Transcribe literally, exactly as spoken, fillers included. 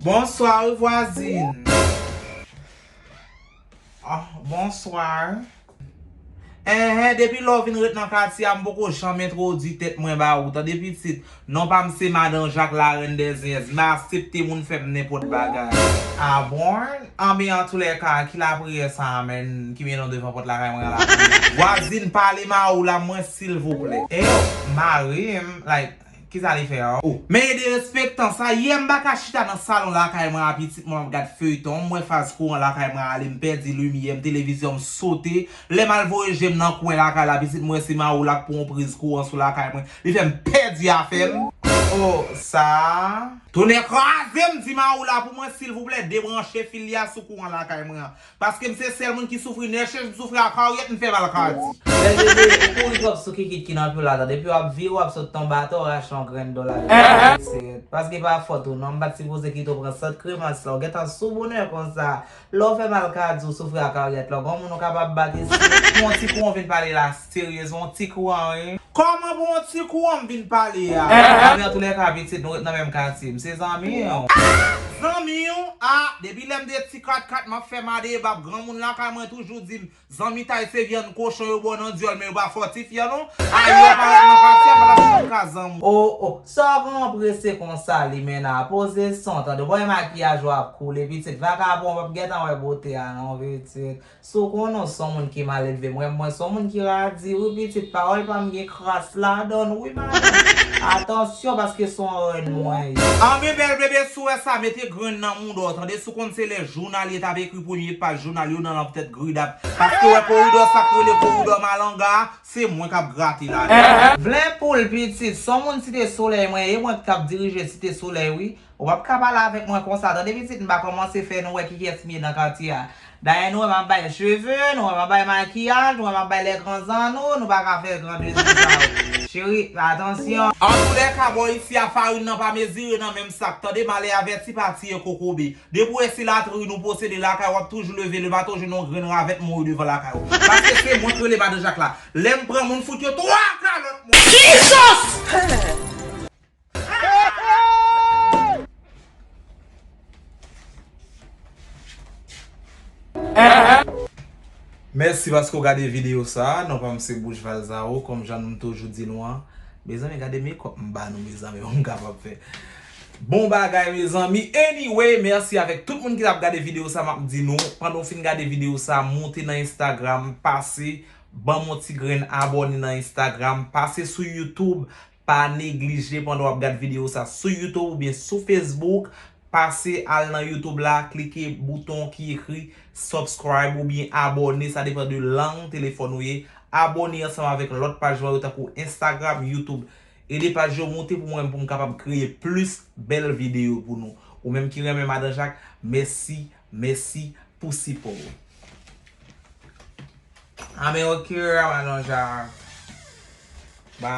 Bonswa wi vwazin. Ah, bonswa. Enhen, depi lè w vin ret nan katye a, m poko janm entwodui tèt mwen ba ou. Tande pitit, non pa m se Madan Jak, la reine des zinzin. M aksepte moun fè m nenpòt bagay. Ah bon? Anben, antoulèka, ki lapriyè sa a, menn, ki mennen w devan pòt lakay mwen an la? Vwazin, pale ma ou la, mwen, silvouplè. E yo, mari m, like, kisa li fè a? Oh. Men e derespektan sa, yè m pa ka chita nan salon lakay mwen a, pitit mwen, m ap gad feyton, m wè faz kouran lakay mwen ale, m pèdi limyè m, televizyon m sote. Lè m al voye je m nan kwen lakay la, pitit mwen, se ma ou la k pran yon priz kouran sou lakay mwen. Li fè m pèdi afè m. Oh, sa. Tonnè kraze m, di ma ou la pou mwen, silvouplè, debranche fil li a sou kouran lakay mwen an. Paske m se sèl moun ki soufri nèchech, m soufri ak karyèt, m fè mal ka di. Bèl bebe, ou kouri twòp sou kikit ki nan pye w la, tande. Depi w ap vire, w ap sot tonbe atè, w rache yon grenn dò la. Paske pa fòt ou non, m pa t sipoze kite w pran sant kremans la. Ou gentan sou bonè konsa. Lè w fè mal ka di, w soufri ak karyèt la. Gon moun ou kapab bat isi. Pou yon ti kou w vin pale la, seryez, yon ti kou an, wi. Kòman pou yon ti kou an m vin pale a? Anben, antoulèka, pitit, nou ret nan menm katye. M se zanmi w. Zanmi w? Ah, depi lè m te ti katkat, m ap fè madebab. Granmoun lakay mwen toujou di m, zanmitay se vyann kochon yo ba w nan dyòl, men yo pa fòtifye non. Ayi, yo parèt nan katye a, pa t ap janm ka zanmi w. Oh, oh, sa w pran prese konsa, Limena? Poze son, tande. Bòy makiyaj ou ap koule, pitit. Vakabon, w p ap gentan wè bote a non, pitit. Si w konnen w se yon moun ki maledve, mwen, mwen se yon moun ki radi, wi, pitit, pawòl pa m gen kras ladan l, wi, madanm. Atansyon, paske se yon rèn mwen ye. Anben, bèl bebe, si w wè sa, mete grenn nan mouda w, tande, si w konn se lè jounalye t ap ekri premye paj jounal yo nan lanp tèt gridap. Paske w wè koridò sa k rele koridò malanga a, se mwen k ap grate ladan. Vle poul, pitit, se yon moun Site Solèy mwen ye, mwen k t ap dirije Site Solèy, wi. Ou p ap ka pale avèk mwen konsa, tande pitit, m pa kòmanse fè nou wè kiyès m ye nan katye a. Dayè, nou wè m ap bay cheve, nou wè m ap bay makiyaj, nou wè m ap bay lè gran zanno, nou pa ka fè gran dezè sa yo. Cheri, atansyon. Antoulèka, bò isi a, farin nan pa mezire nan menm sak, tande, malè avèti pa tiye kokobe. Depi w wè se latrin ou posede lakay, w ap toujou leve le maten, w jwenn yon grenn ravèt mouri devan lakay ou. Paske se mwen k rele Madan Jak la. Lè m pran moun fout yo twa kalòt mwen. Jesus! Mèsi paske w gade videyo sa a. Non pa m se Bouch Valzao, kòm jan nou toujou di nou an. Mezanmi, gade makeup m ba nou, mezanmi, m kapab fè. Bon bagay, mezanmi. Anyway, mèsi avèk tout moun ki t ap gade videyo sa a. M ap di nou, pandan w fin gade videyo sa a, moute nan Instagram, pase, ban m yon ti grenn abòne nan Instagram, pase sou YouTube, pa neglije pandan w ap gad videyo sa sou YouTube oubyen sou Facebook, pase al nan YouTube la, klike bouton ki ekri subscribe oubyen abòne, sa depann de lang telefòn ou ye. Abòne ansanm avèk lòt paj mwen yo tankou Instagram, YouTube. Ede paj yo moute pou mwen, pou m kapab kreye plis bèl videyo pou nou. Ou menm ki renmen Madan Jak, mèsi, mèsi pou sipò w. Anben, ok, Madan Jak. Ba.